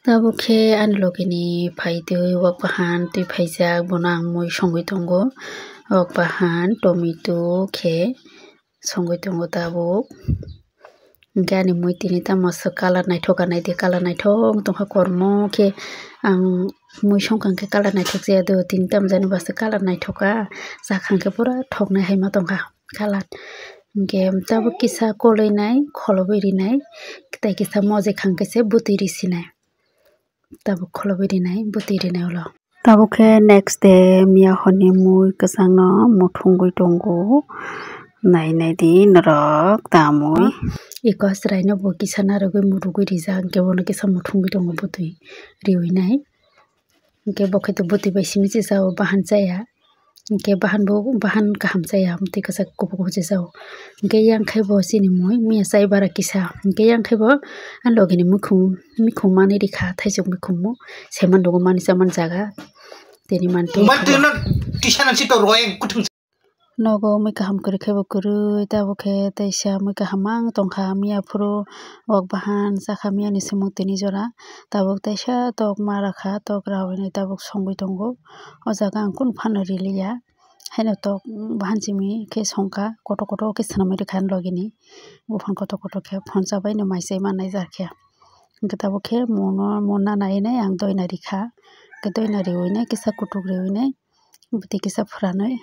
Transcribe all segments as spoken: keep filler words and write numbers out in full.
Tabuk khe ani logi ni phaitwi wak bahan twi phaijak, bono ang mui songwi tongo. Wak bahan, tomato khe songwi tongo tabuk. Hwnkhe ani mui tini tamo aswk colour naithok ka naidi, colour naithok wng tongkha kormo khe. Ang mui songkha hwnkhe colour naithok jaya do, tini tamo jani bo aswk colour naithok ka, chakha hwnkhe pura thoknai hai ma tongkha colour. Hwnkhe tabuk kisa kolwi nai, kholobwi rinai, tei kisa mojek hwnkhe se bwtwi risinai. Tabuk kholobwi rinai, bwtwi rinai ulo. Tabuk khe next day miya horni mui kwchangno muthungwi tongo. Nai nai di norok tamwi. Eko chwraino bo kisa narwgwi murugwi rijak, hwnkhe bono kisa muthungwi tongo bwtwi riwi nai. Hwnkhe bo khe to bwtwi bai simi se chao, bahan chaya. Hwnkhe bahan bo, bahan kaham chaya, amtwi kwchak kubuk kubuk se chao. Hwnkhe yang khe bo chini mui miya chai bara kisa. Hwnkhe yang khe bo ani logi ni muikhum, muikhum manwi rikha, thaisok muikhum mo. Saiman rogo mani chamani jaga. Tini mani twi Mobile twi no tisa nang si to roye kuthung. Nogo mui kaham kwrwi khe bo kwrwi, tabuk khe teisa mui kaham mang tongkha, miya phuru wak bahan chakha, miya ni swmung tini jora. Tabuk teisa tok ma rakha, tok rawi nai tabuk songwi tongo. O jaga ang kunu phano riliya. Haino tok bahan simi khe songkha, kotor kotor khe swnamwi rikha ani logi ni. Buphang kotor kotor khe phone chabaino mai chai mannai jar khe. Hwnkhe tabuk khe muno, muna nai nai ang doina rikha. Hwnkhe doina riwi nai kisa kutuk riwi nai bwtwi kisa phwranwi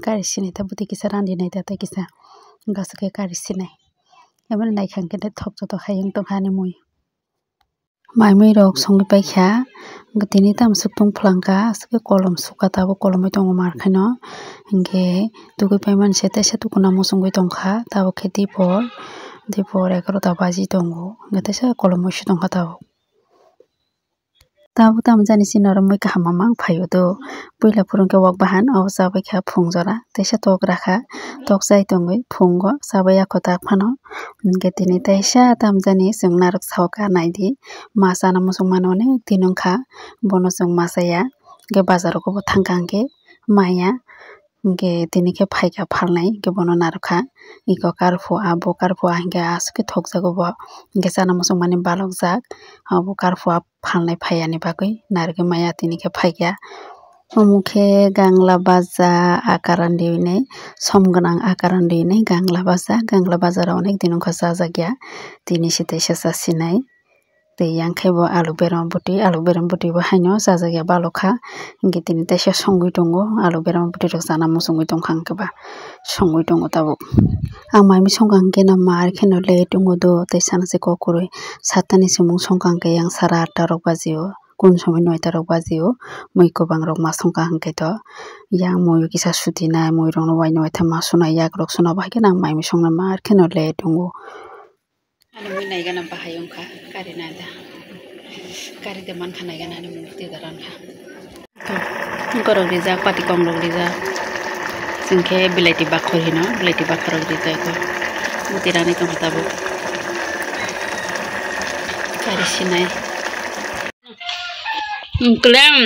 kari sinai ta, bwtwi kisa randinai ta tei kisa. Hwnkhe aswk khe kari sinai. Emoni naikha hwnkhe thok joto khai wng tongkha ani mui. Mai mui rok songwi paikha, hwnkhe tini tamo swk tong phlangkha, aswk khe kolom sukha tabuk kolomwi tongo mar khaino, hwnkhe tugui paimani se teisa tukuna muchungwi tongkha, tabuk khe dipor, dipor egarota baji tongo, hwnkhe teisa kolomwi se tongkha tabuk. Tabuk tamo jani chini oro mui kaham mamang phaio do. Puila phuru hwnkhe wak bahan, obo chabaikha phung jora, teisa tok rakha, tok chai tongwi phungo chabai yakho tak phano. Hwnkhe tini teisa tamo jani chwng narwk sao ka naidi, ma chana muchung mano onek din wngkha, bono chwng ma chaya, hwnkhe bazar rogo bo thangkha hwnkhe maya. Hwnkhe tini khe phaikha phalnai, hwnkhe bono narwkha. Eko karphu a, bo karphu a hwnkhe aswk khe thokjago bo. Hwnkhe chana muchungmani balokjak, abo karphu a phalnai phaiyani bagwi narwgwi maya tini khe phaikha. Omo khe gangla baja akaran riwi nai, som gwnang akaran riwi nai gangla baja. Gangla baja rok onek din wngkha chajakya, tini se teisa chasinai. Tei yang khe bo alu berama bwtwi, alu berama bwtwi bo haino chajakya balokha. Hwnkhe tini teisa songwi tongo, alu berama bwtwi rok chana muchungwi tongkha hwnkhe ba songwi tongo tabuk. Ang mai mui songkha hwnkhe no mar kheno late tongo do, tei sana se kok kwrwi satta ni chumung songkha hwnkhe yang sara atta rok bajio, kun somoi noita rok bajio, mui kwbang rok ma songkha hwnkhe to yang mui kisa sutinai, mui rok no uainaui thangma sunai, yak rok suna bo hai kheno ang mai mui songna mar kheno late tongo. Ani mui naigana bahai wngkha, kari naida. Kari de mankha naigana ani mui twi dara wngkha. Borok rijak, pati kong rok rijak. Chwng khe bilaiti bakhor hino, bilaiti bakhor rok rijak. Bwtwi rani tongkha tabuk. Kari sinai. Klem.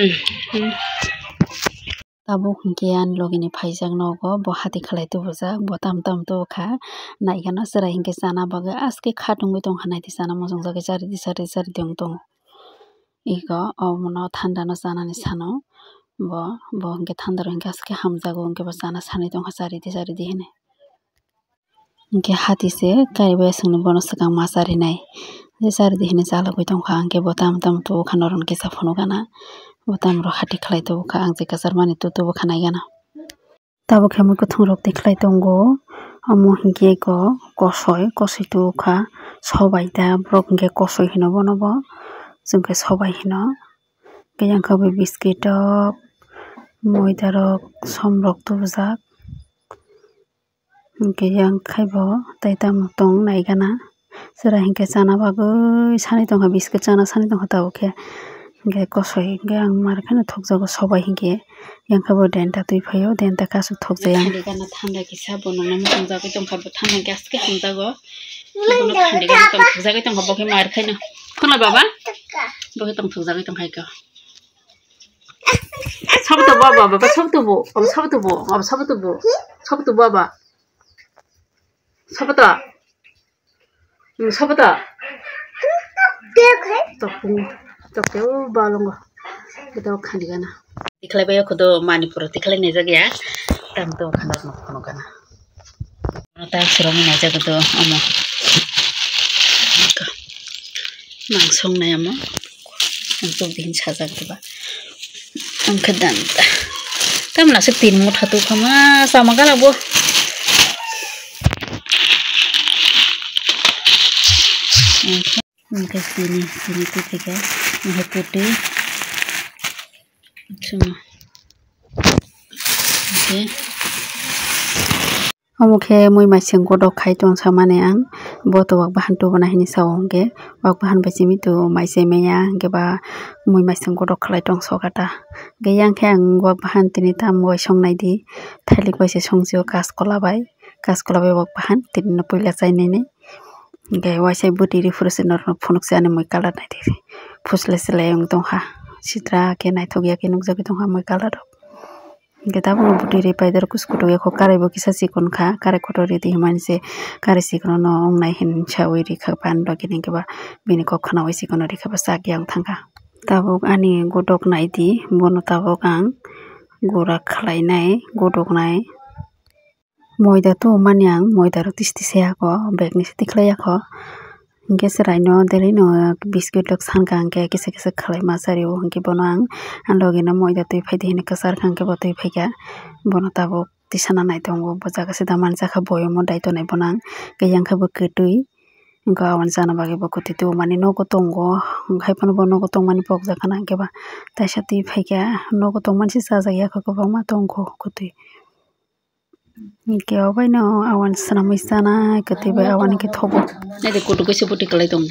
Tabuk hwnkhe ani logi ni phaijak nogo, bo hati khlai tubujak, bo tam tam tubukha, naikhe chwrai hwnkhe chana bagwi aswk khe khatungwi tongkha, naidi chana muchungjagwi charidi charidi charidi wng tongo. Ego omono thanda no chanani sano bo, bo hwnkhe thanda rok hwnkhe aswk khe hamjago, hwnkhe bo chana sanwi tongkha charidi charidi hinwi. Hwnkhe hati se kaibai aswkni bono swkang ma charinai. Je charidi hinwi chalogwi tongkha, hwnkhe bo tamo tamo tubukha norokni kisa phunukgana. Bo tamo rok hati khlai tubukha, ang je kwchar mani tu tubukha naigana. Tabuk khe mui kwthwng rok tikhlai tongo. Omo hwnkhe eko kosoi, kosoi tubukha sobai da, borok hwnkhe kosoi hino bono bo, chwng khe sobai hino. Hwnkhe yang khe bo biskit rok, moida rok, som rok tubujak. Hwnkhe yang khe bo tei tamo tong naigana. Chwrai hwnkhe chana bagwi sanwi tongkha, biskit chana sanwi tongkha tabuk khe. Hwnkhe kosoi hwnkhe ang mar kheno thokjago sobai hwnkhe. Yang khe bo denta twi phaio, denta khe aswk thokjai ang. Thanda gana thanda kisa bo nungna muchungjagwi tongkha, bo thanda hwnkhe aswk khe hamjago. Bono thanda gana tongthokjagwi tongkha, bo khe mar kheno. Khwna baba? Bo khe tongthokjagwi tongkha eko. Sabo to baba, baba, sabo to bo, abo sabo to bo, abo sabo to bo, sabo to baba. Sabo to. Hmm, sabo to. Topung. Tokyo balongo. Kita khani gana. Tikhlai bayo khodo Manipur tikhlai naijak ya. Tam to khana no khano gana. Ano ta sirong naijak do amo. Mangsong nai amo. Ang to bin sajak diba. Ang khe dan ta. Tam na se tin motha tu khama sama gala bo. Ang khe Hingke chini, chini twi khe, hingke kwtwi. Chwng. Hingke. Omo khe mui maising godok khai tong samani ang. Bo to wak bahan tubuna hini sao hingke. Wak bahan bai simi tu mai se maya hingke ba mui maising godok khlai tong sokata. Hingke yang khe ang wak bahan tini tam wai song nai di. Thailik bai se song sio kaskola bai. Kaskola bai wak bahan tini no puila chai nai nai. Hingke waisa bwtwi ri phuru se norok phunuk se ani mui colour naidi. Phusle se le wng tongkha. Sitra khe naithok ya khe nukjagwi tongkha mui colour rok. Hingke tabukno bwtwi ri paidar kusu kutuk ya kho karai bo kisa chikon kha. Karai kotor ri twi hwnmani se karai chikon no wngnai hinwi sawi rikha. Pan bagini hingke ba bini kok khnaui chikon rikha ba chak ya wng thangkha. Tabuk ani godok naidi bono tabuk ang gura khlainai godoknai. Moida tubumani ang moida rok tisi tisi ya kho, bag ni se tikhlai ya kho. Hingke chwraino daily no biscuit rok sanka hingke kisa kisa khlai ma chari o, hingke bono ang, ang logi no moida twi phai di hinui kwchar kha, hingke bo twi phai kha. Bono tabuk tisana nai tongo, bo jaga se da manjak kha, boyomo dai tonai bono ang, hingke yang khe bo kwtwi. Hingke aboni chana bagwi bo kwtwi tubumani nogo tongo, hingke hai phano bo nogo tongmani pokjak khana, hingke ba taisa twi phai kha, nogo tongmani se chajak ya kho, kwbangma tongkho kwtwi. Hingke oboino awan swnamwi chanai kwtwi bai awan hingke thogo. Naidi kutuk kaisa bwtwi kwlai tongo.